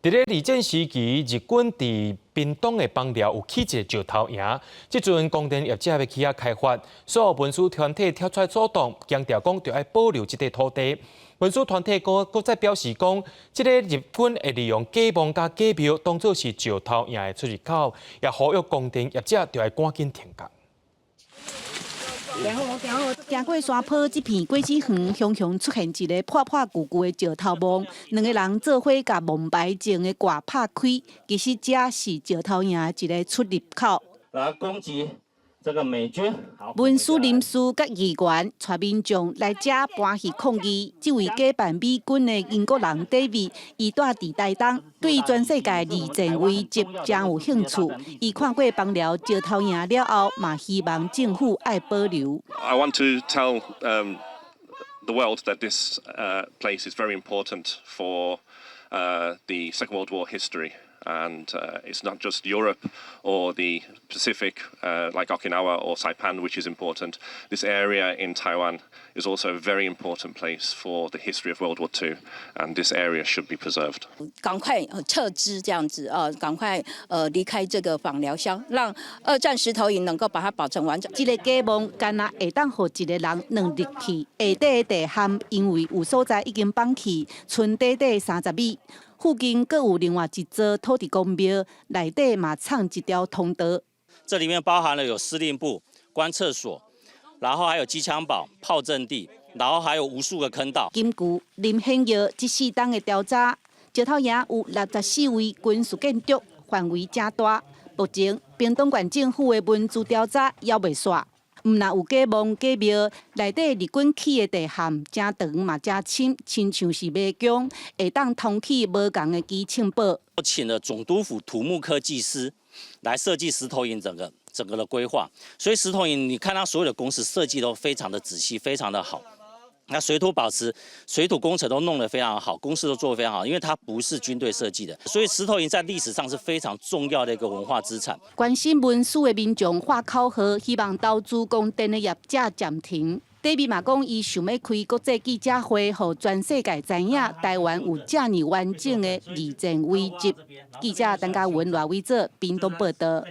佇咧二戰時期，日軍佇屏東的枋寮有起一个石頭營，這陣光電業者欲去遐開發，所有文史團體跳出來阻擋，強調講著愛保留這塊土地。文史團體閣閣再表示講，這个日軍會利用假墓佮假廟當做是石頭營的出入口，也呼籲光電業者著愛趕緊停工。行過山坡這片果子園，雄雄出現一个破破舊舊的石頭墓，兩个人做伙共墓牌前的蓋拍開，其實這是石頭營的一个出入口。來攻擊這個美軍。文史人士佮議員帶民眾來遮搬戲抗議。這位假扮美軍的英國人 David，伊蹛佇台東，對全世界二戰遺跡誠有興趣。伊看過枋寮石頭營了後，嘛希望政府愛保留。 I want to tell the world that this place is very important for the Second World War history. And it's not just Europe or the Pacific, like Okinawa or Saipan, which is important. This area in Taiwan is also a very important place for the history of World War II, and this area should be preserved. 趕快撤資，這樣子啊，趕快離開這個枋寮鄉，讓二戰石頭營能夠把它保存完整。這个假墓干焦會當予一个人鑽入去，下底的地坎因為有所在已經崩去，賰短短30米。附近閣有另外一座土地公廟，內底嘛藏一條通道。這裡面包含了有司令部、觀測所，然後還有機槍堡、炮陣地，然後還有無數個坑道。根據林顯耀這四冬的調查，石頭營有64位軍事建築，範圍誠大。目前屏東縣政府的文資調查猶未煞。毋但有假墓假廟，內底日軍起的地陷誠長嘛誠深，親像是迷宮，會當通去無仝的基慶堡。我請了總督府土木科技師來設計石頭營整個的規劃，所以石頭營你看它所有的工事設計都非常的仔細，非常的好。那水土保持、水土工程都弄得非常好，工事都做得非常好，因為它不是軍隊設計的，所以石頭營在歷史上是非常重要的一個文化資產。關心文史的民眾喊口號，希望投資光電的業者暫停。David 嘛講，伊想欲開國際記者會，予全世界知影台灣有遮爾完整的二戰遺跡。記者陳嘉文、賴偉哲，屏東報道。